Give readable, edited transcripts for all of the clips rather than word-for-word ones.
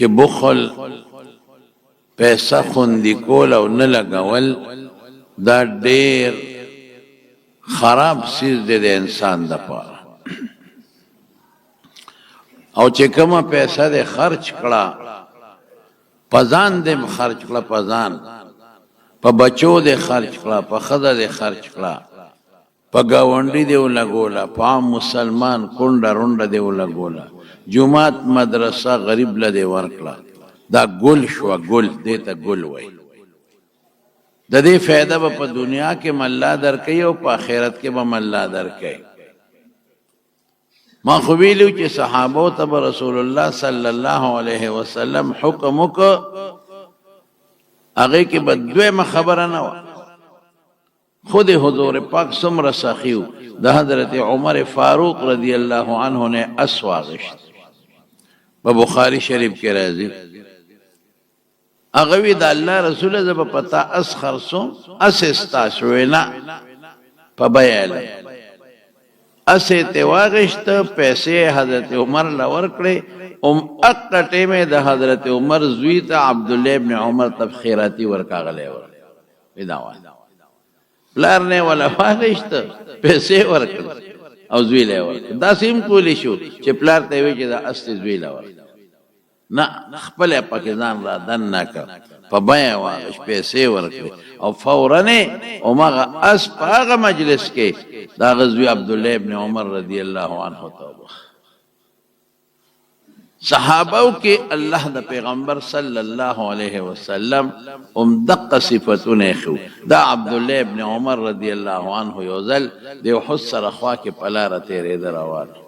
چې بخل پیسه خوندي کول او نه لګول دا ډیر خراب څیز دی د انسان دپاره. او چې کومه پیسه دې خرج کړه، په ځان دې هم خرج کړه، په ځان، په بچو دې خرج کړه، په ښځه دې خرج کړه، په ګاونډي دې ولګوله، په عام مسلمان کونډه رونډه دې ولګوله، جومات مدرسه غریب له دې ورکړه، دا ګل شوه، ګل دې ته ګل وایي. د دې فایده به په دنیا کې هم الله درکوي او په آخرت کې به هم الله درکوي. ما خو ویلو چې صحابو ته به رسول الله صلی الله علیه وسلم حکم وکړ، هغې کې به دویمه خبره نه وه. خود حضور پاک څومره سخي و، د حضرت عمر فاروق رضی الله عنه نه اس واغشت. په بخاري شریف کې راځي، هغه وی د الله رسول زه به په تا اس خرڅوم، اس یې ستا شو. وی نه، په بیه یې لم. اس یې ترې واخیسته، پیسې یې حضرت عمر له ورکړې. هم اقه ټیم یې د حضرت عمر زوی ته عبدالله ابن عمر ته خیراتي ورکاغلی ور وی دا واله پلار نه ولا واخیسته، پیسې ورکړې او زوی له ورکړې. داسې هم کولی شو چې پلار ته یې وی چې دا اس دې زوی له ورکړه. نه، خپله یې پکې ځان را دننه کړ، په بیه واخیست، پیسې ورکړې او فوراً یې هماغه اس په هغه مجلس کې د هغه زوی عبدالله ابن عمر رضی الله عنه ته وبخښه. صحابو کې الله د پیغمبر صلی الله علیه وسلم هم دقه صفتونه ایښي وو. دا عبدالله ابن عمر رضی الله عنه یو ځل د احد سره خوا کې په لاره تېرېده روان و.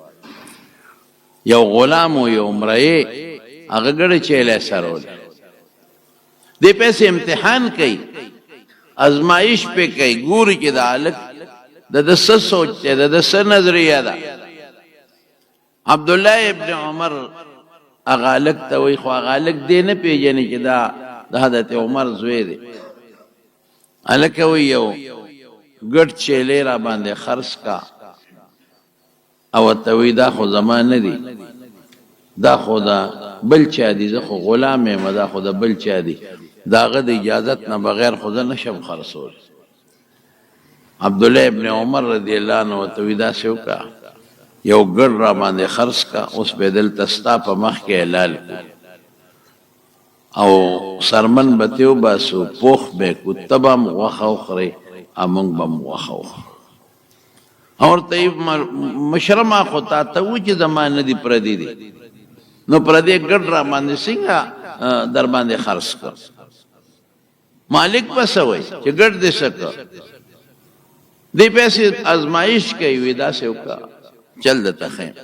یو غلام او یو مريي هغه ګړی چیلی سرول دې پیسې امتحان کوي، ازمایش پې کوي، ګوري چې دا هلک د ده څه سوچ دی، د ده څه نظریه ده. عبدالله ابن عمر هغه هلک ته وایي، خو هغه هلک دی نه پېژني چې دا د حضرت عمر زوی دی. هلکه وایي یو ګډ چیلی را باندې خرڅ کا. او ورته وایي دا خو زما نه دي، دا خو د بل چا دي، زه خو غلام یم، دا خو د بل چا دي، د هغه د اجازت نه بغیر خو زه نشم خرڅولی. عبدالله ابن عمر رضی الله عنه ورته وایي داسې وکړه، یو ګړ را باندې خرڅ کړه، اوس به دلته ستا په مخ کې حلال کړو او څرمن به ترې وباسو، پوخ به یې کړو، ته به هم غوښه وخورې او موږ به هم غوښه وخورو. ورته یې مشره ما خو تا ته و چې زما نه دي، پردي دي، نو پردې ګډ را باندې څنګه در باندې خرڅ کړ؟ مالک به څه وایي چې ګډ دې څه کړ؟ دې پیسې ازمایش کوي. وي داسې وکړه، چل درته ښیم،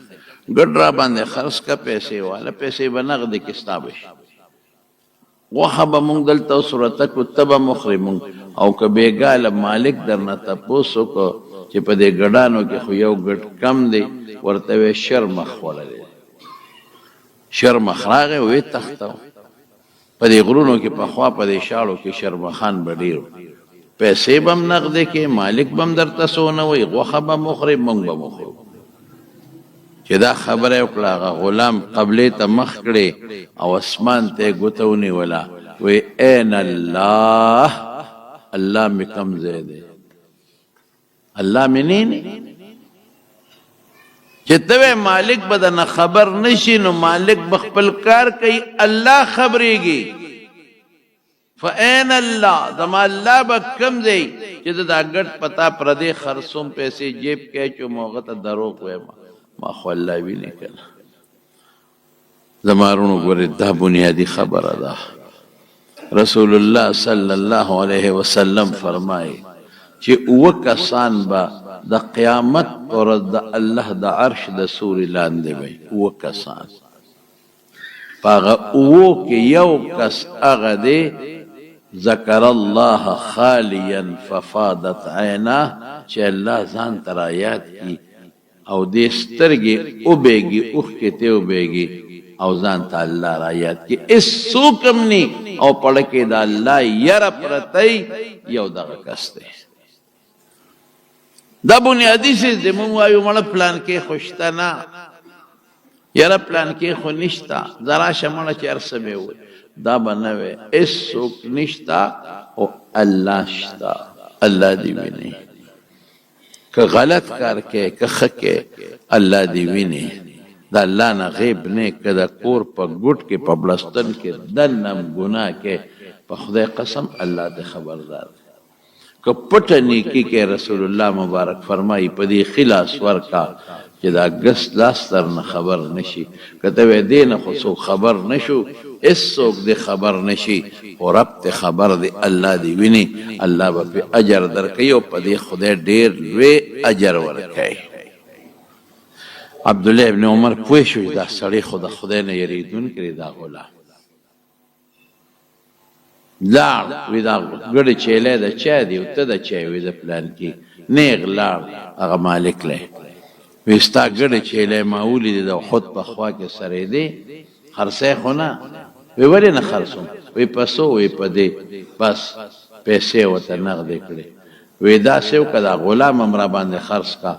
ګډ را باندې خرڅ کړه، پیسې واله، پیسې به نغدې کې ستا به شي، غوښه به مونږ دلته اوس ورته کړو، ته به هم وخورې مونږ، او که بېګا له مالک درنه تپوس وکړو چې په دې ګډانو کې خو یو ګډ کم دی، ورته وایه شرمښ خوړلی دی. شرمښ راغی ویې تښتاوه. په دې غرونو کې پخوا په دې شاړو کې شرمښان به ډېر وو. پیسې به هم نغدې کې، مالک به هم درته څه ونه وایي، غوښه به هم وخورې، مونږ به هم وخورو. چې دا خبره یې وکړه، هغه غلام قبلې ته مخ کړې او اسمان ته یې ګوته ونیوله، وایي اين الله، الله مې کوم ځای دی؟ الله مې نه ویني؟ چې ته وایې مالک به درنه خبر نه شي، نو مالک به خپل کار کوي، الله خبرېږي. فاین الله، زما الله به کوم ځای چې زه دا ګټ په تا پردې خرڅوم، پیسې جیب کې اچوم او هغه ته دروغ وایم، ما خو الله ویني که نه؟ زما وروڼو ګورئ، دا بنیادي خبره ده. رسول الله صلی الله علیه وسلم فرمایي چې اووه کسان به د قیامت پر ورځ د الله د عرش د سوري لاندې وي. اووه کسان، په هغه اوو کې یو کس هغه دی، ذکر الله خالیا ففاضت عیناه، چې الله ځان ته را یاد کړي او دې سترګې وبهږي، اوښکې ترې وبهږي او ځان ته الله را یاد کړي، هېڅ څوک هم نی او په ړه کې د الله یره پرته وي، یو دغه کس دی. دا بنیادي څیز دی. مونږ وایو مړه پلان کې خو شته نه. یاره پلانکی خو نشته، ځه راشه مړه چې هر څه مې وویل. دا به نه وې، هېڅوک نشته خو الله شته، الله دې ویني. که غلط کار کوې که ښه کوې، الله دې ویني. د الله نه غیب نه، که د کور په ګوټ کې په بړستن کې دننه هم ګناه کوې، په خدای قسم الله دې خبردار دی. که پټه نیکي کوې رسول الله مبارک فرمايي په دې ښي لاس ورکړه چې دا ګس لاس درنه خبر نه شي، که ته وایې دې نه خو څوک خبر نه شو، هېڅوک دې خبر نه شي خو رب ترې خبر دی، الله دې ویني، الله به پرې اجر درکوي او په دې خدای ډېر لوی اجر ورکوي. عبدالله ابن عمر پوه شو چې دا سړی خو د خدای نه یریدونکی دی دا غلام. لاړ وی دا ګړې چیلی د چا دی او ته د چا وی د پلانکي نیغ لاړ هغه مالک له وی ستا ګړې چیلی ما ولیدې د احد په خوا کې سرېدې خرڅی خو نه وی ولې نه خرڅوم وی په څو وی په دې بس پیسې ورته نغدې کړې وی داسې وکړه دا غلام هم راباندې خرڅ کا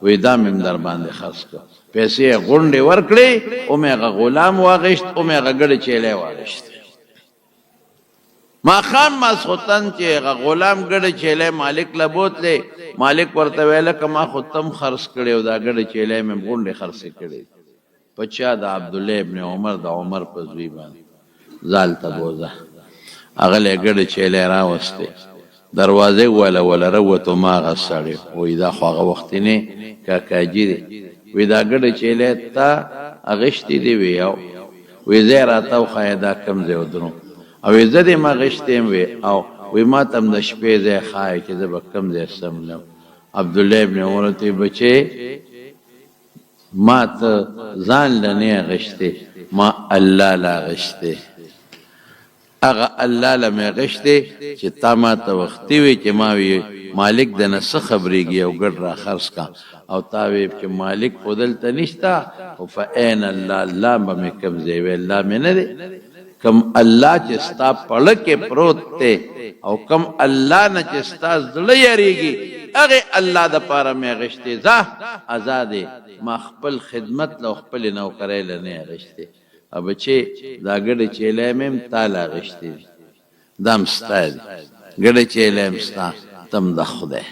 وی دا مې هم درباندې خرڅ کړ. پیسې یې غونډې ورکړې، ومې هغه غلام واخیست، ومې هغه ګړې چیلی واخیستې. ماښام ماسخوتن چې هغه غلام ګړې چیلی مالک له بوتلې، مالک ورته ویل که ما خو تم خرڅ کړې او دا ګړې چیلی مې غونډې خرڅې کړې. په چا د عبدالله ابن عمر د عمر په زوی باندې ځال ته بوځه. هغه له ګډې چیلې راوستې، دروازه وله وله روتو ما هغه سړی وایي دا خو هغه وختینی کاکاجي دی، وایي دا ګډې چیلې تا اغشتې دي؟ وی او. وایي ځای راته وښایه دا کوم ځای ودروم؟ او وایي زه دې هم اغشتې یم؟ وی او. وایي ماته هم د شپې ځای ښایه چې زه به کوم ځای څملم؟ عبدالله ابن عمر ورته وایي بچې! ما ته ځان له نه اغشتې ما الله له اغشتې هغه الله له مې اغشتې چې تا ما ته وختي وې چې ما وی مالک د نه څه خبرېږي او ګډ را خرڅ کا او تا وی چې مالک خو دلته نشته خو فاین الله الله به مې کوم ځای وی الله مې نه دی کوم الله چې ستا په ړه کې پروت دی او کوم الله نه چې ستا زړه یریږي هغه الله د پاره مې اغشتې ځه ازاد ما خپل خدمت له خپل نوکرۍ له نه اغشتې او بچې دا ګډې چیلې مې هم تا له اغشتې دي دا هم ستا دي ګډې چیلې هم ستا تم د خدای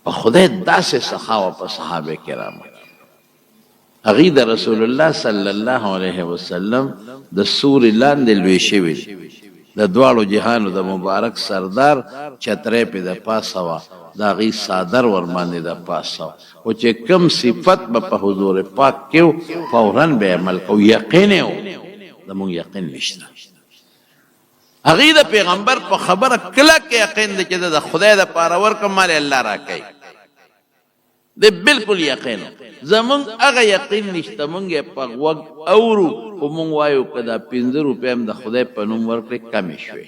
په خدای داسې سخا وه په صحابه کرامو کې هغوی د رسول الله صلی الله علیه وسلم د سوري لاندې لوی شوي دي. د دواړو جهانو د مبارک سردار چترۍ پرې د پاسه وه، د هغوی څادر ورباندې د پاسه و، خو چې کوم صفت به په حضور پاک کې و، فوراً به یې عمل کاوه، یقین یې و، زموږ یقین نشته. هغوی د پیغمبر په خبره کلک یقین دی چې زه د خدای لپاره ورکړم، مال الله راکوي. دی بلکل یقین زمونږ هغه یقین نشته، مونږ یې په غوږ اورو خو مونږ وایو که دا 5 روپۍ هم د خدای په نوم ورکړې کمې شوې،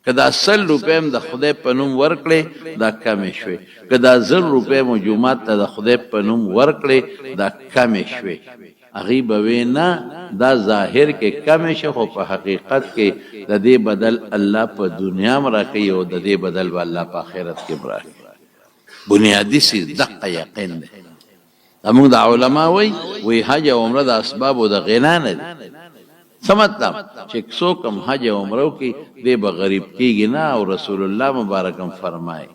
که دا 100 روپۍ هم د خدای په نوم ورکړې دا کمې شوې، که دا 1000 روپۍ مو جومات ته د خدای په نوم ورکړې دا کمې شوې. هغوی به وې نه دا ظاهر کې کمې شي خو په حقیقت کې د دې بدل الله په دنیا هم راکوي او د دې بدل به الله په آخرت کې هم راکوي. بنیادی څیز دقه یقین دی. زموږ د علما وایي وایي حج او عمره د اسبابو د غنا نه دي. څه مطلب چې څوک هم حج او عمره وکړي دی به غریب کیږي نه، او رسول الله مبارک هم فرمایي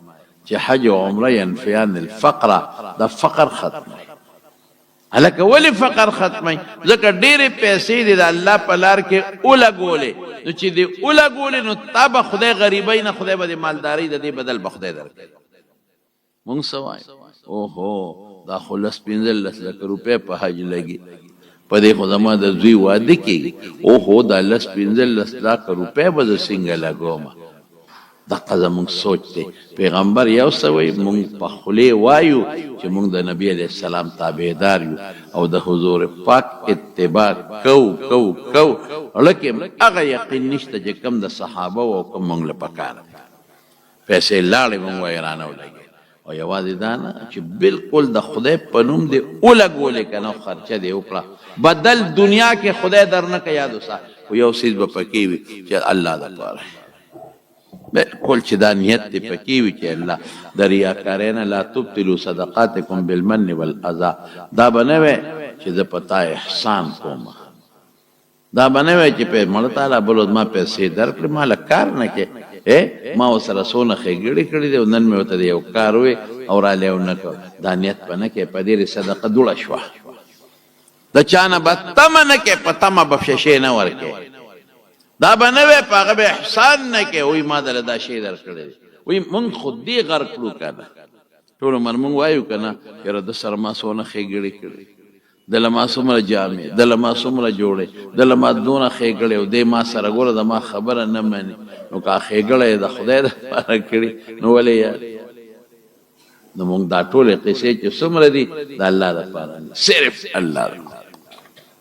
چې حج او عمره ینفیان الفقر، د فقر ختموي. هلکه ولې فقر ختموي؟ ځکه ډېرې پیسې دې د الله په لار کې ولګولې، نو چې دې ولګولې نو تا به خدای غریبۍ نه خدای به دې مالدارۍ د دې بدل به خدای درکوي. مونږ څه وایو؟ اوهو دا خو لس پنځلس لکه روپۍ په حج لګي، په دې خو زما د زوی واده کېږي، اوهو دا لس پنځلس لاکه روپۍ به زه څنګه لګوم؟ دقه زموږ سوچ دی. پیغمبر یو څه وایي، موږ په خولې وایو چې موږ د نبي علیه السلام تابعدار یو او د حضور پاک اتباع کوو کوو کوو، زړه کې هم هغه یقین نشته چې کوم د صحابه وو او کوم موږ له پکار دی. پیسې لاړې موږ وایو رانه ولګېدې. او یوازې دا نه چې بالکل د خدای په نوم دې ولګولې که نه خرچه دې وکړه، بدل دنیا کې خدای درنه که یاد وسا، خو یو څیز به پکې وي چې الله دپاره. بالکل چې دا نیت دې پکې وي چې الله د ریاکارۍ نه، لا تبطلوا صدقاتکم بالمن والاذی، دا به نه وي چې زه په تا احسان کوم. دا به نه وای چې په مړه تعالی بل ورځ ما پیسې درکړې، ما له کار نه کې ما ورسره څونه ښېګړې کړې دي او نن مې ورته د یو کار ووې او راله یې ونه کړ. دا نیت به نه کوې، په دې دې صدقه دوړه شوه. د چا نه به تمه نه کوې، په تمه به شی نه ورکوې. دا به نه وای په هغه به احسان نه کوې، وایي ما درله دا شی درکړی دی. وایي مونږ خو دې غرق کړو که نه، ټول عمر مونږ وایو که نه، یاره ده سره ما څونه ښېګړې کړې، ده له ما څومره جامې، ده له ما څومره جوړې، ده له ما دونه ښېګړې او دی ما سره ګوره د ما خبره نه مني. نو که ښېګړه یې د خدای دپاره کړې نو ولې یې؟ نو مونږ دا ټولې قصې چې څومره دي د الله دپاره دي، صرف الله دپاره.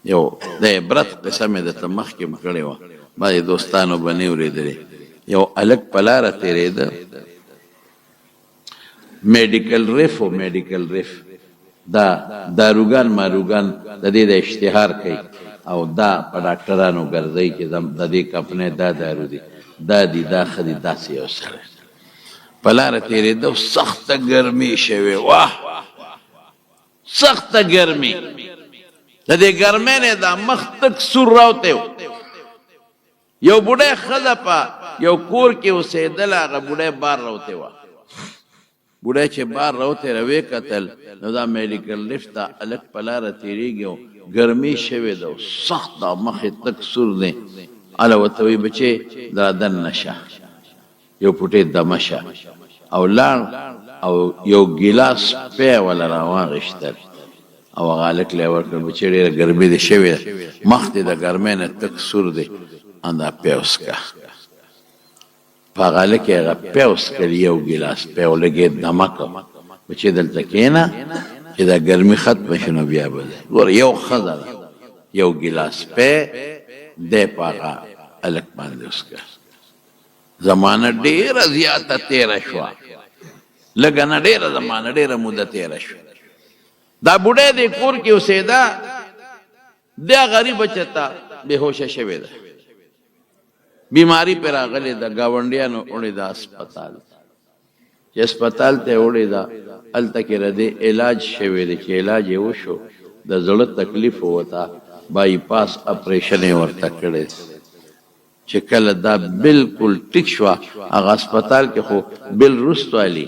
یو د عبرت قصه مې درته مخکې هم کړې وه، بعضې دوستانو به نه اورېدلې. یو هلک په لاره تېرېده، میډیکل ریف او میډیکل ریف دا داروګان ماروګان د دې د اشتهار کوي او دا په ډاکټرانو ګرځي چې د دې کمپنۍ دا دارو دي، دا دي، دا ښه دي. داسې یو سړی په لاره تېرېده او سخته ګرمي شوې وه، سخته ګرمي. د دې ګرمۍ نه دا مخ تک سور راوتی و. یو بوډۍ ښځه په یو کور کې اوسېدله، هغه بوډۍ بار راوتې وه. بوډۍ چې بار راوتې راویې کتل نو دا میډیکل لفټ ته هلک په لاره تېرېږي او ګرمي شوې ده او سخت ده، مخ یې تک سور دی. هله ورته وایي بچې را دننه شه، یو پوټې دمه شه. او لاړ او یو ګیلاس پی وله راواغشتل او هغه هلک له یې ورکړ، بچې ډېره ګرمي دې شوې ده، مخ دې د ګرمۍ نه تک سور دی، دا پی وڅکه. په هغه هلک یې هغه پی وڅکل، یو ګیلاس پی، او لږ یې دمه کړ، بچې دلته کښېنه چې دا ګرمي ختمه شي نو بیا به ځې. ګوره یو ښځه ده، یو ګیلاس پی دی په هغه هلک باندې وڅکل. زمانه ډیره زیاته تیره شوه، لږه نه ډیره زمانه، ډیره موده تیره شوه. دا بوډۍ دې کور کې اوسېده، دا غریبه چېرته بېهوشه شوې ده، بیماري پرې راغلې ده، ګاونډیانو وړې ده هسپتال ته. چې هسپتال ته یې وړې ده، هلته کې د دې علاج شوی دی. چې علاج یې وشو، د زړه تکلیف ووته، بای پاس اپریشن یې ورته کړی دی. چې کله دا بلکل ټیک شوه، هغه هسپتال کې خو بل وروسته الي،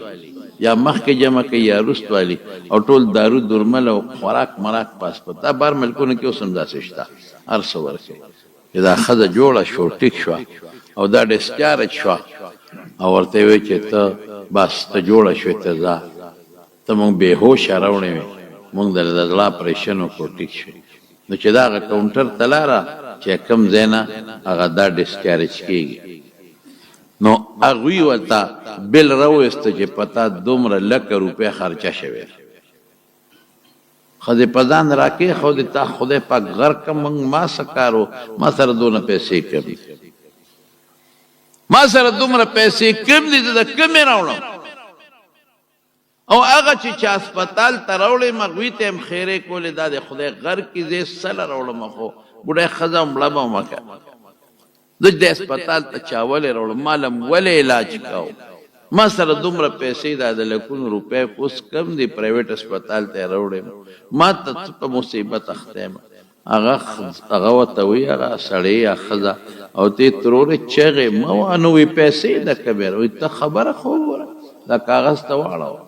یا مخکې جمع کوي یا وروسته الي، او ټول دارو درمل او خوراک مراک په هسپتال، بهر ملکونو کې اوس هم داسې شته، هر څه ورکوي. چې دا ښځه جوړه شوه، ټیک شوه او دا ډسچارج شوه او ورته یې وویل چې ته بس ته جوړه شوې، ته ځه، ته مونږ بې هوشه راوړې وې، مونږ درله د زړه اپرېشن وکړو، ټیک شوې. نو چې دا هغه کاونټر ته لاړه چې کوم ځای نه هغه دا ډسچارج کېږي، نو هغوی ورته بل راوویسته چې په تا دومره لکه روپۍ خرچه شوې ده. ښځې په ځان راکېښودې، تا خدای پاک غرق کړه، مونږ ما څه کار و، ما سره دونه پیسې کم دي، ما سره دومره پیسې کم دي، زه د کومې راوړم؟ او هغه چې چا هسپتال ته راوړی یم هغوی ته یې هم ښېرې کولې، دا دې خدای غرق کړي، زه یې څله راوړم، خو بوډۍ ښځه وم، مړه به ومه که نه. زه چې دې هسپتال ته چا ولې راوړم، ما له ولې علاج کاوه، ما سره دومره پیسې دا د لکونو روپۍ اوس کم دي، پرایویټ هسپتال ته یې راوړی یم، ما ته څه په مصیبت اخته یم. هغه هغه ورته وایي، هغه سړی یا ښځه، او ته ترورې چغې مه وه، نو وایي پیسې د کومې راوړي، ته خبره خو وګوره، دا کاغذ ته واړوه.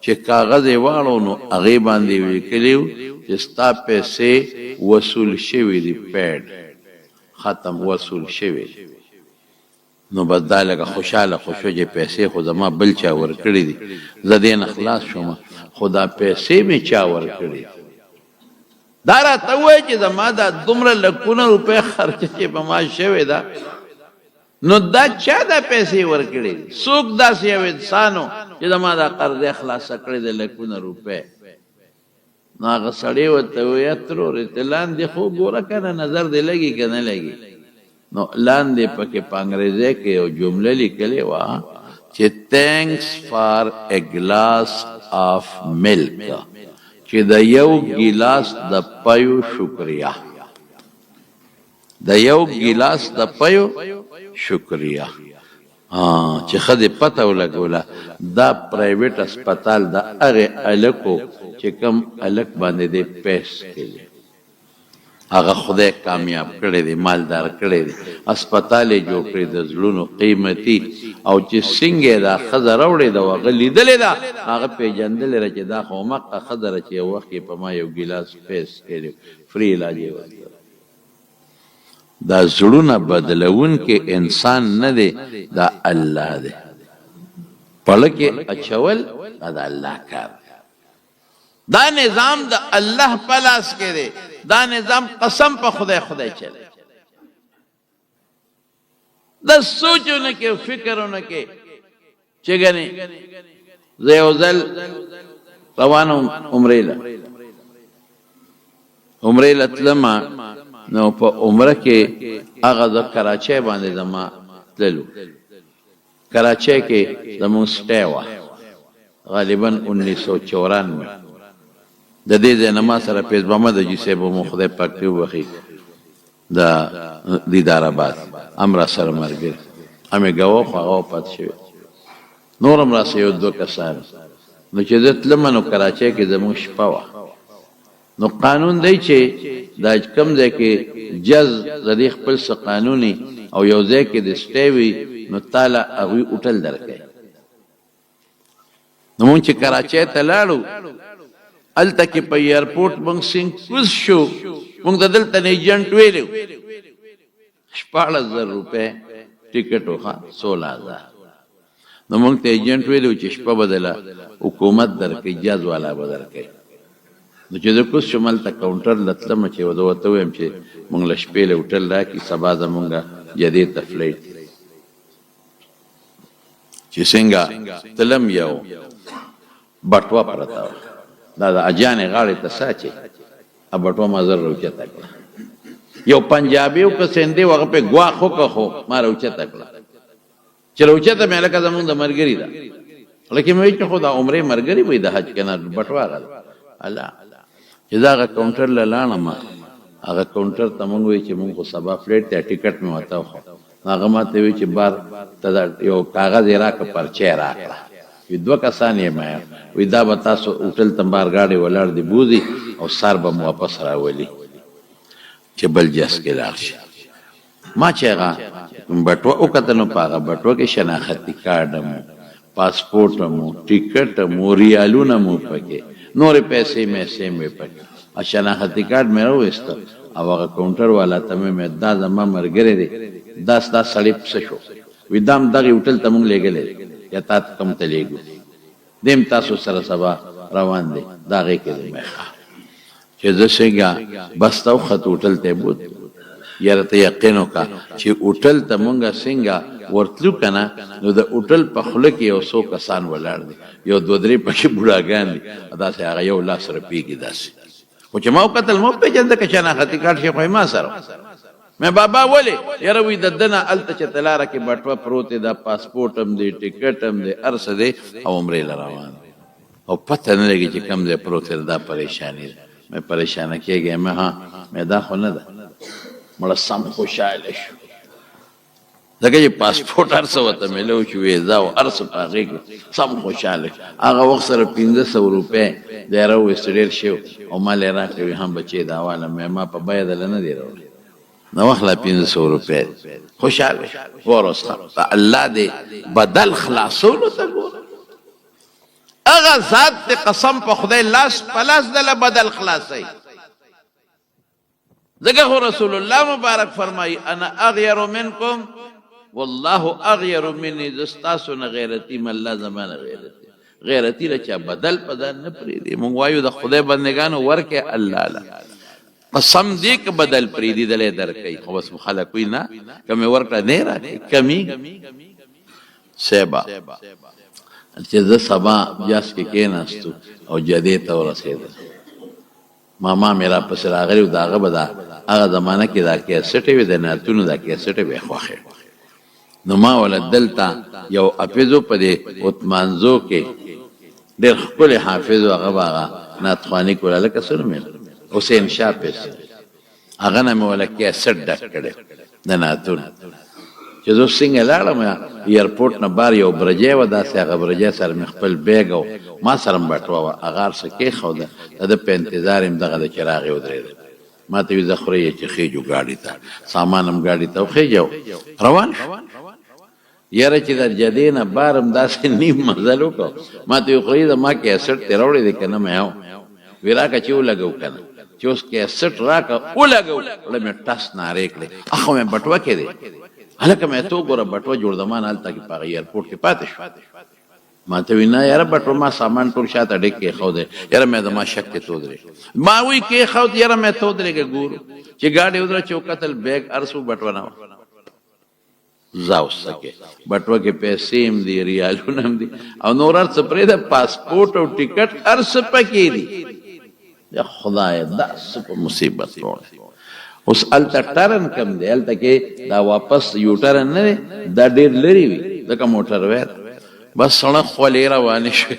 چې کاغذ یې واړو نو هغې باندې لیکلي وو چې ستا پیسې وصول شوې دي، پیډ ختم وصول شوې دي. نو بس دا لږه خوشحاله خو شوه چې پیسې خو زما بل چا ورکړي دي، زه دې نه خلاص شوم، خو دا پیسې مې چا ورکړي دي؟ دا راته ووایه چې زما دا دومره لکونه روپۍ خرچه چې په ما شوې ده، نو دا چا دا پیسې ورکړي دي؟ څوک داسې یو انسان و چې زما دا قرضه خلاصه کړې ده لکونه روپۍ؟ نو هغه سړی ورته وویل، ترورې ته لاندې خو ګوره که نه، نظر دې لګي که نه لګي؟ نو لاندې پکې په انګریزۍ کې یو جمله لیکلې وه چې تینکس فار ا ګلاس آف ملک، چې د یو ګیلاس د پیو شکریه، د یو ګیلاس د پیو شکریه. چې ښځې پته ولګوله دا پرایویټ هسپتال د هغې هلک و چې کوم هلک باندې دی پیس کړي، هغه خدای کامیاب کړی دی، مالدار کړی دی، هسپتال یې جوړ کړی د زړونو قیمتي، او چې څنګه یې دا ښځه راوړې ده او هغه لیدلې ده، هغه پېژندلې ده چې دا خو هماغه ښځه ده چې یو وخت یې په ما یو ګیلاس پیس کړی، فري علاج یې ورکړ. دا زړونه بدلوونکی انسان نه دی، دا الله دی. په کې اچول دا د الله کار دی. دا نظام د الله په لاس کې دی. دا نظام قسم په خدای خدای چلی. د سوچونه کې فکرونه کې چې ګنې زه یو ځل روان وم عمرې له، عمرې له تلم، نو په عمره کې هغه د کراچۍ باندې زما تللو، کراچۍ کې زمونږ سټی وه غالبا 1994. د دې ځای نه ما سره فیض محمد حاجي صاحب مو، خدای پاک دې وبخښي، د دیدار آباد هم را سره ملګری هم یې ګواه، خو هغه وفات شوی. نور هم راسره یو دوه کسان. نو چې زه تلم نو کراچۍ کې زموږ شپه وه، نو قانون دی چې دا کوم ځای کې جز د دې خپل څه قانوني او یو ځای کې د سټی وي نو تاله هغوی هوټل درکوي. نو مونږ چې کراچۍ ته لاړو، هلته کې په ایرپورټ مونږ څنګه کوز شو، مونږ ته دلته نه ایجنټ ویلی 16,000 روپۍ ټیکټ و، ښه 16,000. نو مونږ ته ایجنټ ویلی چې شپه به دله حکومت درکوي، جاز والا به درکوي. نو چې زه کوز شوم، هلته کاونټر له تلم چې زه ورته ووایم چې مونږ له شپې له هوټل راکړي، سبا زمونږ جدې ته فلایټ دی. چې څنګه تلم یو بټوه پرته وه، دا د اجانې غاړې ته څه اچوي، بټوه ما زر راوچته کړه. یو پنجابي او که سندي و، هغه پې ګواښ وکړ، خو ما راوچته کړه. چې راوچته مې، هلکه زمونږ د ملګري ده، لکه مې ویل چې خو دا عمرې ملګري وي د حج که نه، بټوه هغه ده. الله چې زه هغه کاونټر له لاړم، هغه کاونټر ته مونږ وایي چې مونږ خو سبا فلیټ دی، ټیکټ مې ورته وښود. هغه ما ته وی چې بار ته دا یو کاغذ یې راکړه، پرچه یې راکړه. وی دوه کسان یې، ما وی دا به تاسو هوټل ته بار ګاډی ولاړ دی بوځي او سار به مو واپس راولي چې بل جس کې لاړ شي. ما چې هغه بټوه وکتل نو په هغه بټوه کې شناختي کارډ مو، پاسپورټ مو، ټیکټ مو، ریالونه مو پکې، نورې پیسې میسې مې پکې. شناختي کارډ مې راوویسته او هغه کاونټر والا ته مې ویل دا زما ملګری دی، دا ستا سړی څه شو؟ وی دا هم دغې هوټل ته مونږ لېږلی دی یا تا کوم ته لېږو، دی هم تاسو سره سبا روان دی، دا هغې کې دی. مې ښه چې زه څنګه بس ته وختو هوټل ته یې بوتلو. یاره ته یقین وکړه چې هوټل ته مونږ څنګه ورتلو که نه نو د هوټل په خوله کې یو څو کسان ولاړ دي، یو دوه درې پکې بوډاګان دي، داسې هغه یو لاس رپېږي داسې. خو چې ما وکتل ما وپېژنده که شناختي کارت شي خو یې ما سره. مې بابا ولې؟ یاره وایي د ده نه هلته چې ته لاره کې بټوه پروت دی، دا پاسپورټ هم دی، ټکټ هم دی، هر څه دی او عمرې له روان دی او پته نه لګي چې کوم ځای پروت دی، دا پریشاني ده. مې پریشانه کېږی مې؟ ها مې دا خو نه ده. مړه سم خوشحاله شو ځکه چې پاسپورټ هر څه ورته میلو شو، ویزا او هر څه په هغې کې. سم خوشحاله شو. هغه وخت سره 500 روپۍ دی راوویست، ډېر شی او ما له یې راکړې، وي هم بچې دا واله. مې ما په بیه دله نه دی راوړی، نو واخله 500 روپۍ. خوشحاله شو. ګوره اوس الله دې بدل خلاصولو ته ګوره، هغه ذات دې قسم په خدای لاس په لاس دله بدل خلاصوي. ځکه خو رسول الله مبارک فرمایي انا اغیر منکم والله اغیر مني، زه ستاسو نه غیرتي یم، الله زما نه غیرتي. غیرتي له چا بدل په ځان نه پرېږدي. مونږ وایو د خدای بندګانو ورکه الله له قسم دې که بدل پرېږدي دلی درکوي، خو بس خلک وایي نه که مې ورکړه نه یې راکوي کمیږي. صیبه چې زه سبا جاس کې کېناستو او جدې ته ورسېدم، ماما مې راپسې راغلی و. د هغه به دا هغه زمانه کې دا کیسټې وې د نعتونو، دا کیسټې به یې خوښې. نو ما وله دلته یو حافظ و په دې اتمانزو کې، ډېر ښکلی حافظ و، هغه به هغه نعت خواني کوله، هلکه څه نوم یې حسین شاه پېس، هغه نه مې وله کیسټ ډک کړی د نعتونو. چې زه څنګه لاړم، ایرپورټ نه بار یو برجی وه، داسې هغه برجی سره مې خپل بیګ او ما سره هم بټوه وه، هغه هر څه کېښوده، د ده په انتظار یم. دغه دی چې راغی ودرېده، ما ته وي ځه خورې چې خېجو ګاډي ته، سامان هم ګاډي ته وخېجو، روان شو. یاره چې د جدې نه بار هم داسې نیم مزل وکړو، ما ته وي خورې زما کیسټ دې راوړی دی که نه؟ مې هو. وی راکه چې ولګو که نه. چې اوس کیسټ راکه ولګو، له مې ټس نارې کړې، اخو مې بټوه کې دی هلکه. مې ته وګوره بټوه جوړ زمان هلته کې په هغه ایرپورټ کې پاتې شو. ما ته وی نه یاره بټوه ما سامان ټول شاته ډېک کېښودی. یاره مې زما شک کې تودرې، ما وی کېښود. یاره مې تودرېږه، ګورو چې ګاډی ودره، چې وکتل بیګ ارسو بټوه نه وه. ځه اوس څه کې، بټوه کې پیسې هم دي، ریالونه هم دي او نور هر څه پرېږده، پاسپورټ او ټیکټ هر څه پکې دي. یا خدای، دا څه په مصیبت راوړی. اوس هلته ټرن کم دی، هلته کې دا واپس یو ټرن نه دی، دا ډېر لرې وي ځکه موټر وی ده. بس سړه خولې روانې شوې،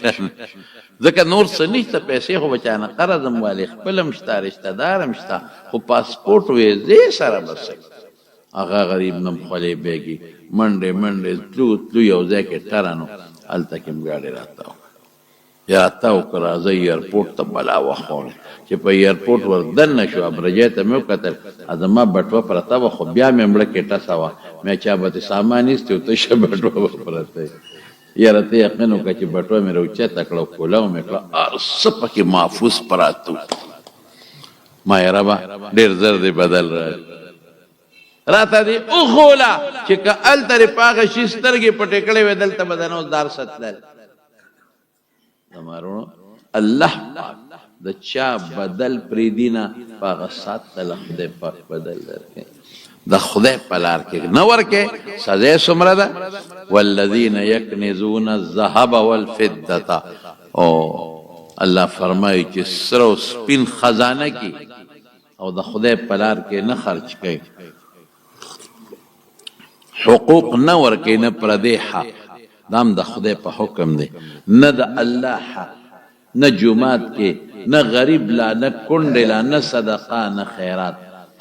ځکه نور څه نشته. پیسې خو به چا نه قرض هم والي، خپل هم شته، رشته دار هم شته، خو پاسپورټ ویزې سره به څه؟ هغه غریب نم خولې بیږي، منډې منډې تلو تلو، یو ځای کې ټرن و، هلته کې هم ګاډی راتاو یا تاو که راځئ ایرپورټ ته. بلا وخوړه چې په ایرپورټ ور دننه شو، ابرجۍ ته مې وکتل، زما بټوه پرته وه، خو بیا مې مړه کې ټسه وه. مې چا به ترې سامان ایستی و، تشه بټوه به پرته وي. یاره ته یقین وکړه چې بټوه مې راوچته کړه او کولاو مې کړه، هر څه پکې محفوظ پراته وو. ما یې ربه ډېر زر دې بدل راکړي، راته دې وښوله چې که هلته دې په هغه شي سترګې پټې کړې وې، دلته به د نو دار څه تلل. زما وروڼو، الله پاک د چا بدل پرېږدي نه، په هغه ساعت ته له خدای پاک بدل درکوي. د خدای په لار کې نه ورکې، سزا یې څومره ده؟ والذین یکنزون الذهب والفضة، او الله فرمایي چې سره او سپین خزانه کې او د خدای په لار کې نه خرچ کوي، حقوق نه ورکوي، نه پردې حق، دا هم د خدای په حکم دی، نه د الله حق، نه جومات کې، نه غریب لا، نه کونډې لا، نه صدقه، نه خیرات.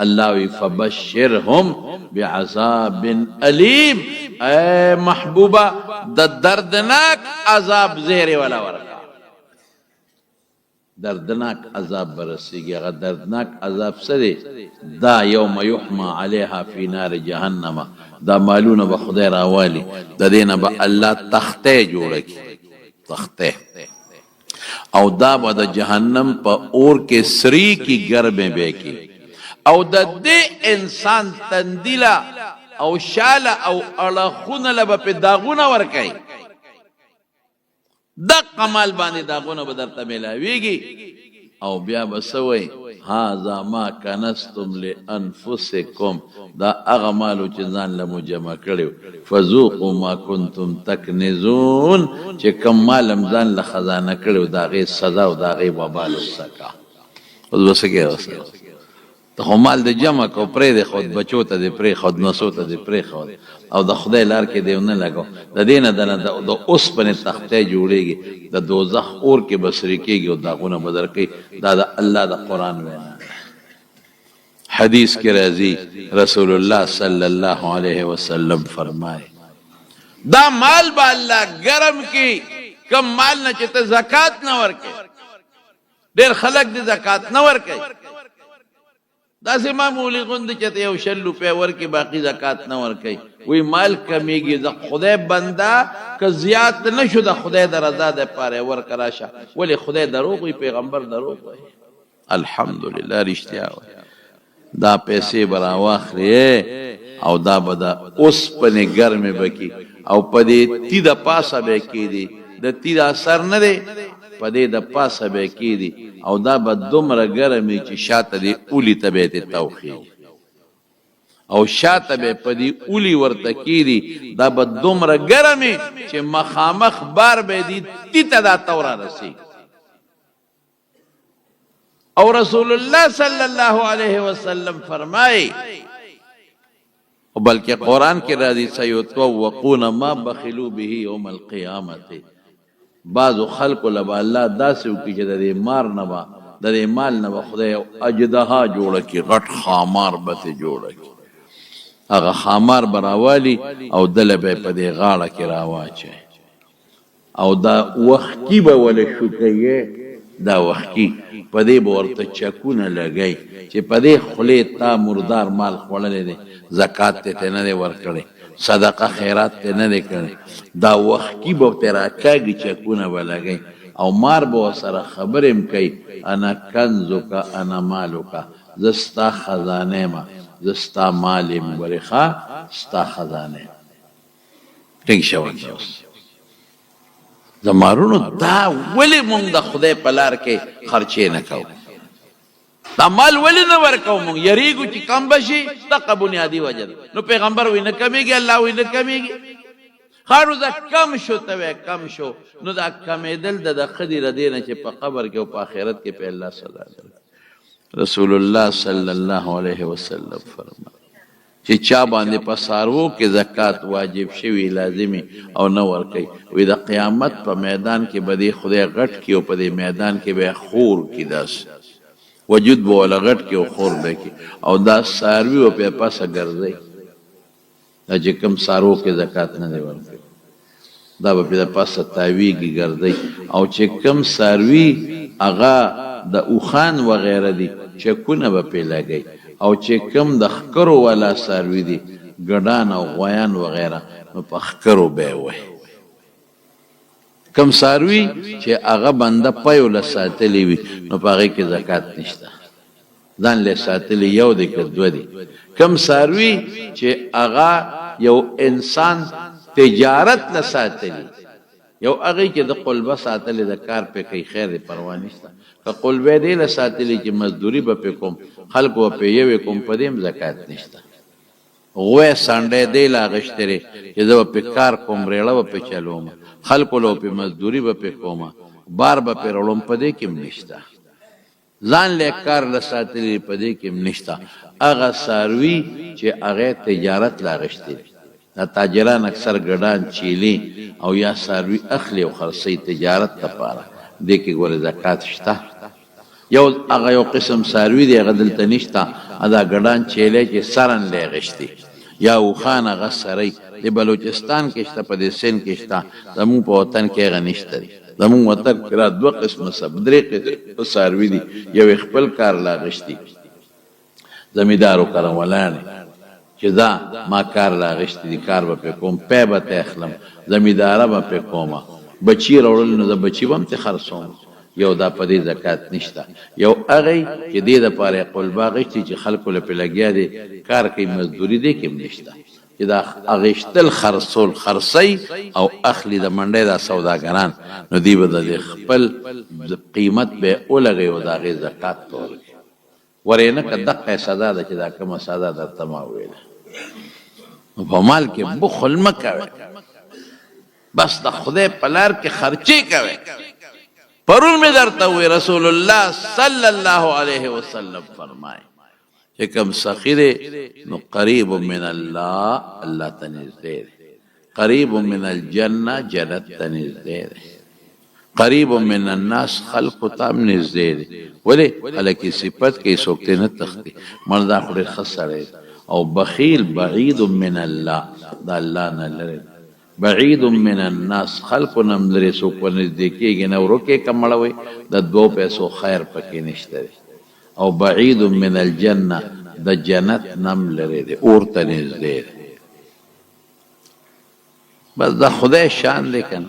الله وی فبشرهم بعذاب الیم، اے محبوبه د دردناک عذاب زیری ولا ورکا. دردناک عذاب به رسیږي. هغه دردناک عذاب څه دی؟ دا یوم یحما علیها فی نار جهنم، دا مالونه به خدای راوالي، د دې نه به الله تخته جوړه کړي، تخته، او دا به د جهنم په اور کې سری کی، ګرمې به کی، او د دې انسان تندیله او شاله او اړخونه له به پې داغونه ورکوي. دقه مال باندې داغونه به درته ملاویږي، او بیا به څه وایي؟ هذا ما کنستم لانفسکم، دا هغه مال و چې ځان له مو جمع کړی، فذوقوا ما کنتم تکنزون، چې کوم مال هم ځان له خزانه کړی و، د هغې سزا او د هغې وبال وڅکه. اوس به څه کوې ورسره؟ ته خو مال دې جمع کو، پرې دې خود، بچو ته دې پرې خود، نسو ته دې پرې خود، او د خدای لار کې دې نه لګو. د دې نه دنه د اوسپنې تختې جوړېږي، د دوزخ اور کې به سرې کېږي او داغونه به درکوي. دا د الله د قرآن وینا ده. حدیث کې راځي، رسول الله صلی الله علیه وسلم فرمایي، دا مال به الله ګرم کی کم مال نه چې ته زکات نه ورکې. ډېر خلک دې زکات نه ورکوي، داسې معمولي غوندې چې ته یو 20 روپۍ ورکړې، باقي زکات نه ورکوي، وایي مال کمیږي. د خدای بنده که زیات نه شو، د خدای د رضا دپاره یې ورکړه، راشه. ولې خدای دروغ وایي؟ پیغمبر دروغ وایي؟ الحمدلله رښتیا وایي. دا پیسې به راواخلې او دا به د اوسپنې ګرمې به کي او په دې تی د پاسه به کېدي، د تی دا سر نه دی، په دې د پاسه به کېدي، او دا به دومره ګرم وي چې شاته دې اولي ته به یې تاو خېږي، او شاته به په دې اولي ورته کېدي، دا به دومره ګرم وي چې مخامخ بار به دې تی ته دا تاو را رسېږي. او رسول الله صلی الله علیه وسلم فرمایي، او بلکې قرآن کې راځي، سیطوقون ما بخلو به یوم القیامت، بعضو خلکو له به الله داسې وکړي چې د دې مار نه به، د دې مال نه به خدای یو اجدها جوړه کړي، غټ خامار به ترې جوړه کړي. هغه ښامار به راوالي او دله به یې په دې غاړه کې راواچوي او دا وښکي به وله شوکوي، دا وښکي په دې به ورته چکونه لګوي چې په دې خولې تا مردار مال خوړلی دی، زکات دې ترې نه دی ورکړی، صدقه خیرات دې نه دی کړی، دا وښکي به ترې راکاږي، چکونه به لګوي او مار به ورسره خبرې هم کوي، انا کنزک انا مالک، زه ستا خزانه یم، زه ستا مال یم، ګورې ښه ستا خزانه یم. ټینګ شه ورته اوس زمارونو دا ولې مونږ د خدای په لار کې خرچې نه کوو؟ دا مال ولې نه ورکوو؟ مونږ یریږو چې کم به شي، دقه بنیادي وجه ده. نو پیغمبر وی نه کمیږي، الله وی نه کمیږي. خارو دا کم شو ته وی کم شو، نو دا کمیدل د ښه دي د دې نه چې په قبر کې او په آخرت کې په الله سزا درکړي. رسول الله صلی الله علیه وسلم فرمایي چې چا باندې په څاروو کې زکات واجب شوي لازمي او نه ورکوي، وي د قیامت په میدان کې به دې خدای غټ کړي او په دې میدان کې به یې خور کړي، داسې وجود به وله غټ کړي او خور به یې کړي او دا څاروي به پرې پسه ګرځوي. دا چې کوم څاروو کې زکات نه دی ورکړی دا به پرې د پاسه تاویږي ګرځي، او چې کوم څاروي هغه د اوښان وغیره دي چکونه به پرې لګوي، او چې کوم د ښکرو والا څاروي دي ګډان او غویان وغیره نو په ښکرو به یې وهي. کوم څاروي چې هغه بنده پیو له ساتلی وي نو په هغې کې زکات نشته، ځان له ساتلی یو دی که دوه دي. کوم څاروي چې هغه یو انسان تجارت له ساتلی، یو هغې چې د قلبه ساتلی د کار پې کوي خیر دی پروا نشته، که قلبه دې له ساتلی چې مزدوري به پې کوم، خلکو به پې یوې کوم، په دې هم زکات نشته. غوی سنډی دی لا اغشتری چې زه به پې کار کوم، رېړه به پې چلوم، خلکو له به پې مزدوري به پې کوم، بار به پې راوړم، په دې کې هم نشته. ځان له کار له ساتلي دي، په دې کې هم نشته. هغه څاروي چې هغه تجارت له اغشتي دي، دا تاجران اکثر ګډان، چیلې او یا څاروي اخلي او خرڅوي تجارت لپاره، دې کې ګورې زکات شته. یو هغه یو قسم څاروي دی هغه دلته نشته، دا ګډان چیلی چې سرن لی غشتي یا اوښان هغه سري د بلوچستان کې شته، په دې سند کې شته، زموږ په وطن کې هغه نشته دی. زموږ وطن کې را دوه قسمه سب درې قسمه څاروي دي، یو یې خپل کار لا غشتي زمیدارو کره ولاړ چې ځه ما کار له اخیستي دي، کار به پرې کوم، پی به ترې اخلم، زمیداره به پرې کوم، بچي راوړل نو زه بچي به هم ترې خرڅوم. یو دا په دې زکات نشته. یو هغه چې دې دپاره یې قلبه اخیستي چې خلکو له پرې لګیا دی کار کوي مزدوري، دې کې هم نشته چې دا اخیستل خرڅول خرڅوي او اخلي د منډۍ دا سوداګران، نو دوی به د دې خپل قیمت به یې ولګوي او د هغې زکات به ورکوي. ورې نه که دقه سزا ده چې دا کومه سزا درته ما وویله. نو په مال کې بخل مه کوئ، بس د خدای په لار کې خرچې کوئ. پرون مې درته وویل رسول الله صلی الله علیه وسلم فرمایي چې کوم سخي دی نو قریب من الله، الله ته نږدې دی، قریب من الجنه، جنت ته نږدې دی، قریب من الناس، خلکو ته هم نږدې دی. ولې؟ خلک یې صفت کوي، څوک ترې نه تښتي، مړ دا خو ډېر ښه سړی دی. او بخیل بعید من الله، د الله نه لرې دی، بعید من الناس، خلکو نه هم لرې، څوک ورنږدې کېږي نه، ورک یې که مړوئ د دوو پیسو خیر پکې نشته دی. او بعید من الجنه، د جنت نه هم لرې دی، اور ته نږدې دی. بس دا خدای شان دی کنه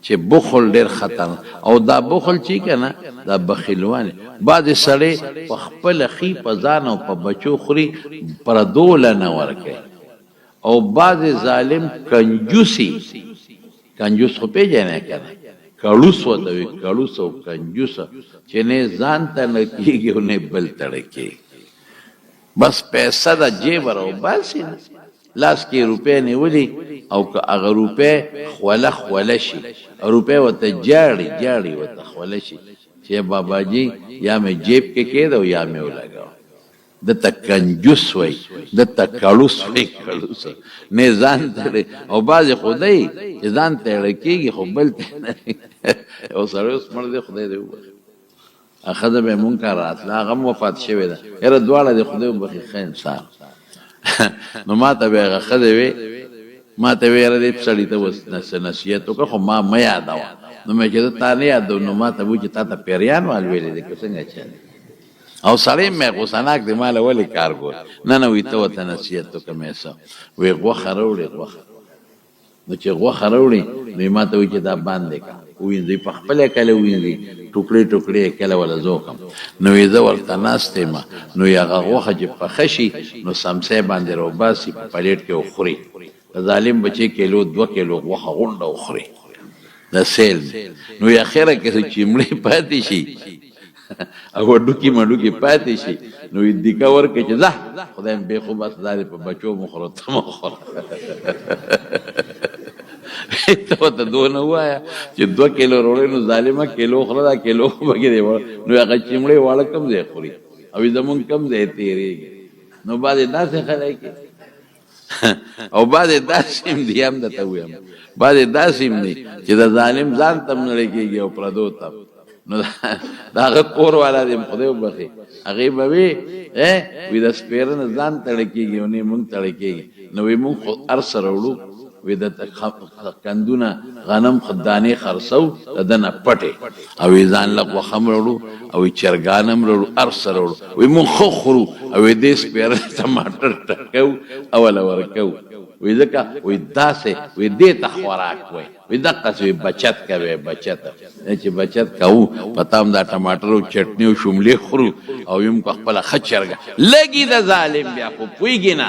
چې بخل ډیر خطر او دا بخل چی کنه دا بخیلوان بعض سړی په خپل خي په ځان او په بچو خوري پردول نه ورکه او بعض ظالم کنجوسی، کنجوس خو پیژنې کنه، کړوس وته وی، کړوس او کنجوس چې نه ځان ته نه کیږي او نه بل ته کیږي، بس پیسه د جیبه راوباسي نه، لاس کې روپۍ نیولي او که هغه روپۍ خوله خوله شي، روپۍ ورته جاړي جاړي ورته خوله شي چې باباجي یا مې جیب کې کېده او یا مې ولګاوه. ده ته کنجوس وایي، ده ته کړوس وایي، کړوس نه ځان ته او بعضې خو دی چې ځان ته اړه کېږي خو بل ته نه. یو سړی اوس مړ دی، خدای دې وبخښي، ښځه به یې مونږ کره راتله، هغه هم وفات شوې ده، یاره دواړه دې خدای وبخښي، ښه انسان. نو ما ته به هغه ښځې وې، ما ته وې یاره دې سړي ته اوس نصیحت وکړه، خو ما مه یادوه. نو مې چې زه تا نه یادوم، نو ما ته وایي چې تا ته پیریان وال ویلي دي که څنګه چل دی؟ او سړی مې غوسه ناک دی، ما له ولې کار ګوري؟ نه نه، وایي ته ورته نصیحت وکړه. مې څه وایي؟ غوښه راوړي، غوښه. نو چې غوښه راوړي، نو یې ماته وایي چې دا باندې کا وینځي، په خپله کله وینځي، ټوکړې ټوکړې یې کله وله زه وکړم. نو یې زه ورته ناست یم، نو یې هغه غوښه چې پخه شي، نو سمسه باندې راوباسي، په پلیټ کې وخوري. د ظالم بچی کیلو دوه کیلو غوښه غونډه وخوري د سیل، نو یې اخره کې چې مړې پاتې شي او هډوکي مډوکي پاتې شي، نو یې دیکه ورکړي چې ځه خدای مې بېخو، بس دا دې په بچو مو خوره، ته مه خوره. ته ورته دونه ووایه چې 2 کیلو روړی، نو ظالمه کیلو خوره، دا کیلو خو پکې دی. نو هغه چمړې واړه کوم ځای خوري او زمونږ کوم ځای تېرېږي؟ نو بعضې داسې خلک او بعضې داسې هم دي، هم درته ووایم، بعضې داسې هم دي چې د ظالم ځان ته هم نړۍ کېږي او پردو ته. نو د هغه کور والا دې خدای وبخښي، هغې به وي وي د سپېره نه ځان تړی کېږي او نه مونږ تړی کېږي. نو وي مونږ خو هر څه راوړو، وي د کندونه غنم خو دانې خرڅو د ده نه پټې، او وي ځان له غوښه هم راوړو او وي چرګان هم راوړو، هر څه راوړو، وي مونږ ښه خورو، او وي دې سپېره ټماټر ټکو او له ورکوو، وي ځکه وي داسې وي دې ته خوراک وایي، وي دقسې وي بچت کوي، بچت چې بچت کوو، په تا هم دا ټماټر او چټني او شملې خورو او یم په خپله ښه چرګه لګي. د ظالم بیا خو پوهېږي نه.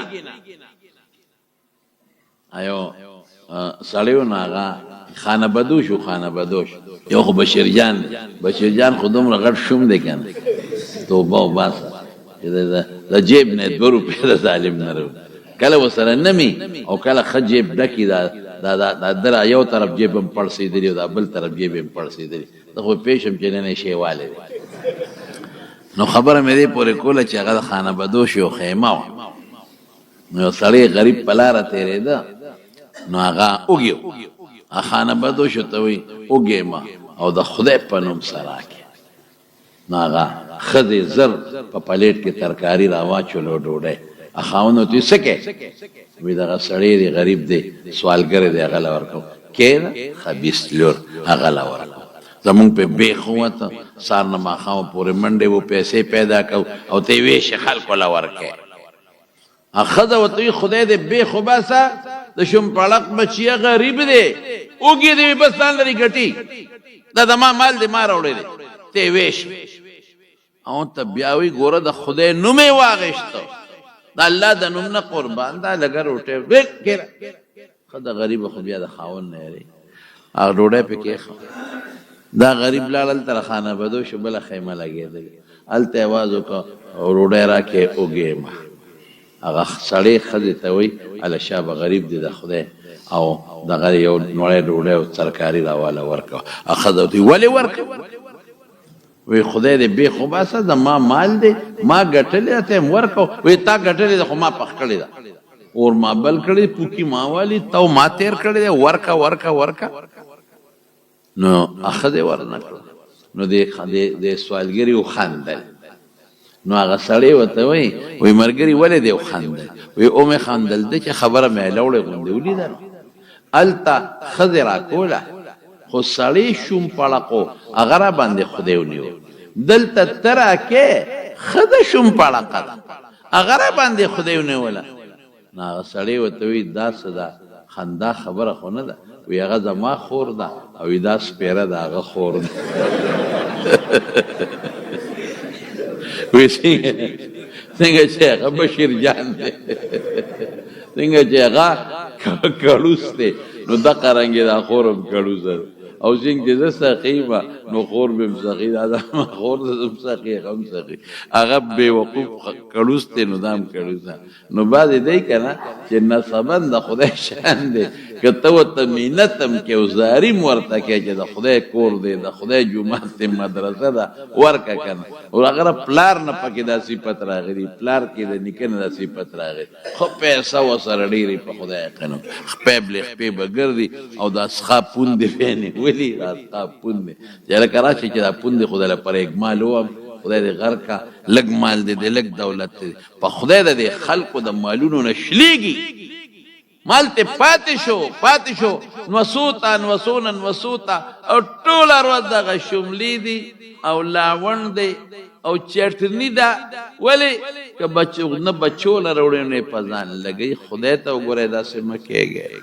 ایو سړیو نه هغه خانه بدوش و، خانه بدوش یو خو بشیر جان دی. بشیر جان خو دومره غټ شوم دی که نه، توبه وباسه چې د جیب نه 2 روپۍ د ظالم نه راوړي. کله ورسره نه مي او کله ښه جیب ډکي، دا دا دا دا درا یو طرف جیب هم پړسېدلی او دا بل طرف جیب هم پړسېدلی. زه خو پوه شم چې نن یې شیوالی دی. نو خبره مې دې پورې کوله چې هغه د خانه بدوش یو خیمه وه. نو یو سړی غریب په لاره تېرېده، نو هغه وږی و. خانه بدوشو ته وایي وږی ما او د خدای په نوم څه راکړې. نو هغه ښځې زر په پلیټ کې ترکاري راواچوله او ډوډۍ. خاوند ورته وایي څه کوې؟ وایي دغه سړی دی، غریب دی، سوالګر دی، هغه له ورکوم. کښېنه خبیث لور، هغه له ورکوم. زمونږ په بېخ ووته، سهار نه ماښامه پورې منډې وو، پیسې پیدا کوو او ته یې وېشې، خلکو له ورکوې. ښځه ورته وایي خدای دې بېخ وباسه د شومپړق بچیه، غریب دی، وږي دی، بس ځان لري ګټي، دا زما مال دی، ما راوړی دی، ته یې وېشې. او ته بیا وایي ګوره د خدای نوم یې واخیسته، د الله د نوم نه قربان، دا لږه روټۍ کېره. ښه د غریب خو بیا د خاوند نه یری، هغه ډوډۍ پې کېښوده. دا غریب لاړ، هلته د خانه بدوشو بله خیمه لګېدلې، هلته یې اواز وکړ ډوډۍ راکړې، وږی یم. هغه سړی ښځې ته وایي هله شابه، غریب دی د خدای او دغه یو نوړی ډوډۍ او ترکاري راواله ورکوه. ښځه ورته وایي ولې ورکوم؟ وی خدای دې بېخ وباسه، زما مال دی، ما ګټلې ده، ته یې ورکو. وی تا ګټلې ده خو ما پخ کړې ده، اور ما بل کړی، پوکي ما والی تو ما تیر کړی دی، ورکه ورکه ورکه. نو ښځې ورنه کړه. نو دې سوالګري وخندل. نو هغه سړی ورته وایي، وایي ملګري ولې دې وخندل؟ وایي ومې خندل ده چې خبره مې لوړې غوندې ولیده، هلته ښځې راکوله خو سړی شوم پړقو هغه را باندې خدای ونیو، دلته ته راکې ښځه شوم پړقه ده، هغه را باندې خدای ونیوله. نو هغه سړی ورته وایي دا څه ده، خندا خبره خو نه ده؟ وایي هغه زما خور ده او وایي دا سپېره د هغه خور ده. وایي څنګه چې هغه بشیر جان دی، څنګه چې هغه کړوس دی، نو دقه رنګ یې دا خور هم کړوسه ده، او څنګه چې زه سخي یم نو خور مې هم سخي ده، دا زما خور ده، زه هم سخي، هغه هم سخي، هغه بېوقوف کړوس دی نو دا هم کړوس ده. نو بعضې دی که نه چې نسبا د خدای شان دی، که ته ورته مینت هم کې او زاري هم ورته کې چې د خدای کور دی، د خدای جومات دی، مدرسه ده، ورکه که نه. او هغه پلار نه پکې دا صفت راغلی، پلار کې د نیکه نه دا صفت راغلی، خو پیسه ورسره ډېرې، په خدای یقین خپې بلې خپې به ګرځي او دا سخا پوندې به یې نیولي، دا سخا پوندې چې لکه راشي چې دا پوندې خو دله پر اګمال ووم. خدای دې غرق کا، لږ مال دې دی، لږ دولت دې، په خدای د دې خلکو د مالونو نه شلېږي. مال ته پاتې شو، پاتې شو، نوسوتا نوسونه نوسوتا، او ټوله ورځ دغه شملې دي او لاوڼ دی او چټني ده. ولې که بچو نه بچو له راوړي نه په ځان لګوي. خدای ته وګورئ، داسې مه کېږئ،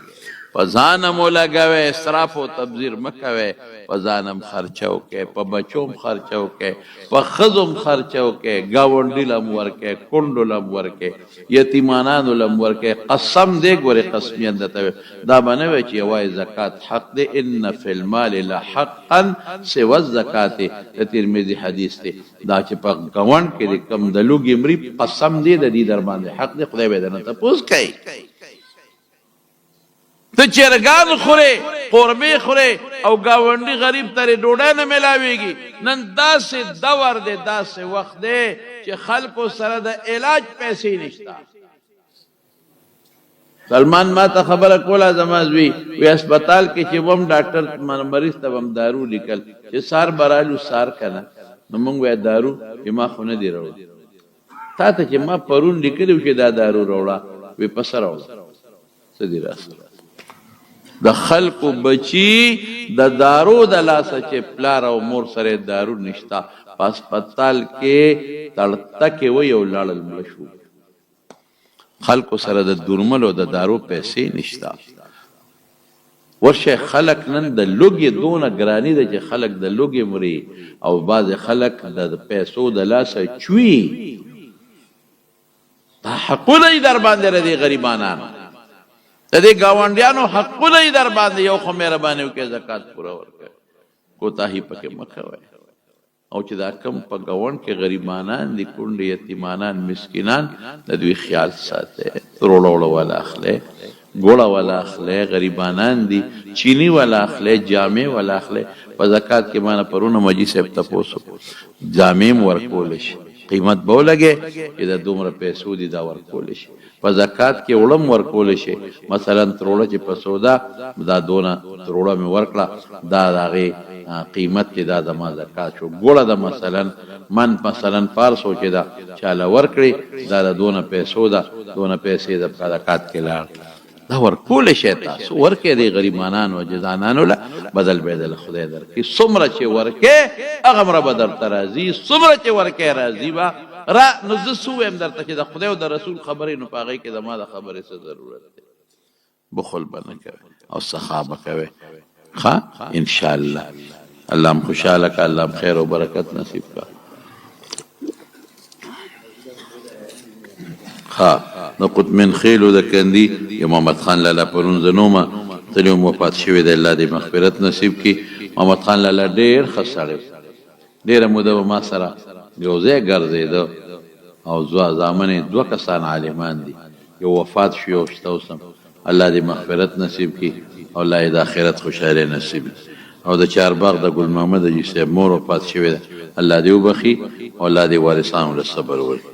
په ځان هم ولګوئ، اسراف او تبذیر مه کوئ. په ځان هم خرچه وکړئ، په بچو هم خرچه وکړئ، په ښځو هم خرچه وکړئ، ګاونډي له هم ورکړئ، کونډو له هم ورکړئ، یتیمانانو له هم ورکړئ. قسم دی ګورې، قسمیاً درته وایم، دا به نه وایې چې یوازې زکات حق دی. ان فی المال لحقا سوی الزکاة، د ترمذي حدیث دی. دا چې په ګاونډ کې دې کوم د لوږې مري، قسم دی د دې درباندې حق دی، خدای به یې درنه تپوس کوي. ته چرګان خورې، قورمې خورې او ګاونډي غریب ته دې ډوډۍ نه ملاویږي. نن داسې دور دی، داسې وخت دی چې خلکو سره د علاج پیسې نشته. سلمان ما ته خبره کوله، زما زوی وی هسپتال کې چې وم، ډاکټر مریض ته بم دارو لیکل، چې سار برالو سار کنه، نو مونږ وی دارو چې ما خو نه دی راوړ، تا ته چې ما پرون لیکلی چې دا دارو راوړه، وی په سره راوړه، څه دی راسره. د خلکو بچي د دارو د لاسه چې پلار او مور سره دارو نشته، په هسپتال کې تړتکې وي او لاړل مړه شو. خلکو سره د درملو د دارو پیسې نشته. ورشه خلک نن د لوږې دونه ګراني ده چې خلک د لوږې مري او بعضې خلک د پیسو د لاسه چوي. دا حقونه یې در باندې د دې غریبانانو، د دې ګاونډیانو حقونه یې در باندې. یو خو مهرباني وکړئ، زکات پوره ورکړئ، کوتاهي پکې مه کوئ. او چې دا کوم په ګاونډ کې غریبانان دي، کونډې، یتیمانان، مسکینان، د دوی خیال ساتئ، تروړه وړه والا اخلئ، ګوړه والا اخلئ، غریبانان دي، چیني والا اخلئ، جامې والا اخلئ. په زکات کې مانه پرونه مجي صاحب تپوس وکړو، جامې هم ورکولی شي، قیمت به ولګي چې دا دومره پیسو دي، دا ورکولی شي. په زکات کې اوړه هم ورکول شي، مثلا تروړه چې په سودا دا دونه تروړه مې ورکړه، دا د هغې قیمت چې دا زما زکات شو. ګوړه ده مثلا من مثلا پارسو چې دا چاله ورکړي، دا د دونه پیسو ده، دونه پیسې د زکات کې لاړ، دا ورکول شي. تاسو ورکه دی غریبانانو او جزانانو له بدل بدل خدای درکې. څومره چې ورکه هغه مره بدل ترازی، څومره چې ورکه راضی با را. نو زه څه ووایم درته چې د خدای او د رسول خبرې، نو په هغې کې زما د خبرې څه ضرورت دی؟ بخل به نه کوې او سخا به کوې. ښه، انشاءالله الله هم خوشحاله که، الله هم خیر او برکت نصیب که. ښه، د قطمن خېلو د کندي یو محمد خان لالا پرون زه نومه تللی وم، وفات شوی دی، الله دې مغفرت نصیب کړي. محمد خان لالا ډېر ښه سړی و، ډېره موده به ما سره یو ځای ګرځېده او زامن یې دوه کسان عالمان دي، یو وفات شو، یو شته اوس هم. الله دې مغفرت نصیب کړي او الله یې د آخرت خوشحالي نصیب کړي. او د چارباغ د ګل محمد حاجي صاحب مور وفات شوې ده، الله دې وبخښي او الله دې وارثانو له صبر ورکړي.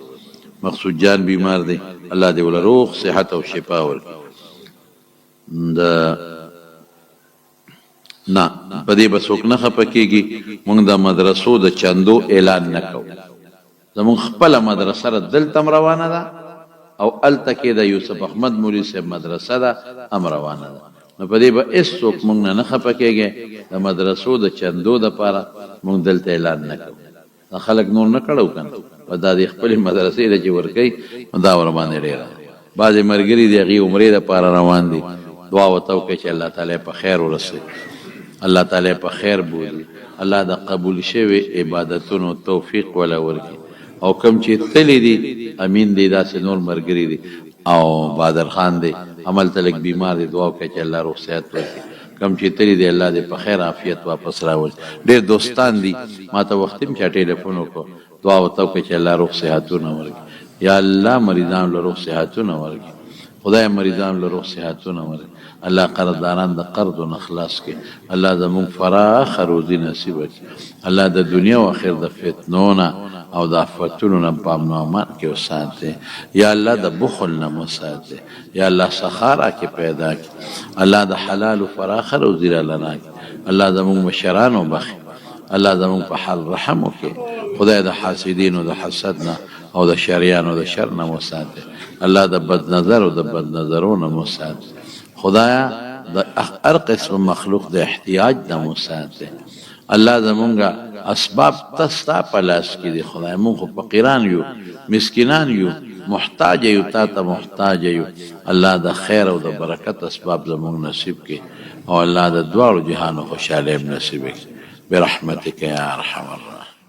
مقصود جان بیمار دی، الله دې وله روغ صحت او شفا ورکړي. د نه په دې به څوک نه خپه کېږي، موږ د مدرسو د چندو اعلان نه کوو. زموږ خپله مدرسه را دلته هم روانه ده او هلته کې د یوسف احمد مولوي صاحب مدرسه ده هم روانه ده، نو په دې به هېڅ څوک موږ نه نه خپه کېږي. د مدرسو د چندو دپاره موږ دلته اعلان نه کوو. دا خلک نور نه کړو کنه، بس دا دې خپلې مدرسې له چې ورکوي نو دا ورباندې ډېره ده. بعضې ملګري دي هغوی عمرې دپاره روان دي، دعا ورته وکړئ چې الله تعالی په خیر ورسوي، الله تعالی په خیر بوځي، الله د قبول شوي عبادتونو توفیق وله ورکړي. او کوم چې تللي دي، امین دی، داسې نور ملګري دي او بادر خان دی هملته لږ بیمار دی، دعا وکړئ چې الله روغ صحت ورکړي. کوم چې تللي دي الله دې په خیر عافیت واپس راولي. ډېر دوستان دي ما ته وختي هم چا ټیلیفون وکړو، دعا ورته وکړئ چې الله روغ صحتونه ورکړي. یا الله مریضانو له روغ صحتونه ورکړي، خدای مریضانو له روغ صحتونه ورکړي. الله قرضداران د قرضو نه خلاص کړي، الله زموږ فراخه روزي نصیب کړي، الله د دنیا او آخر د فتنو نه او د آفتونو نه په امن او امان کې وساتي. یا الله د بخل نه مو ساتي، یا الله سخا راکې پیدا کړي، الله د حلال فراخه روزي راله راکړي. الله زموږ مشران وبخښي، الله زموږ په حال رحم وکړي. خدای د حاسدینو د حسد نه او د شریانو د شر نه مو ساتي. الله د بد نظر او د بد نظرو نه مو ساتي. خدایا د هر قسم مخلوق د احتیاج نه مو ساتي. الله زمونږ اسباب ته ستا په لاس کې دي. خدای مونږ خو فقیران یو، مسکینان یو، محتاج یو، تا ته محتاج یو. الله د خیر او د برکت اسباب زمونږ نصیب کړي او الله د دواړو جهانو خوشحالي هم نصیب کړي. برحمتک یا ارحم الراحمین.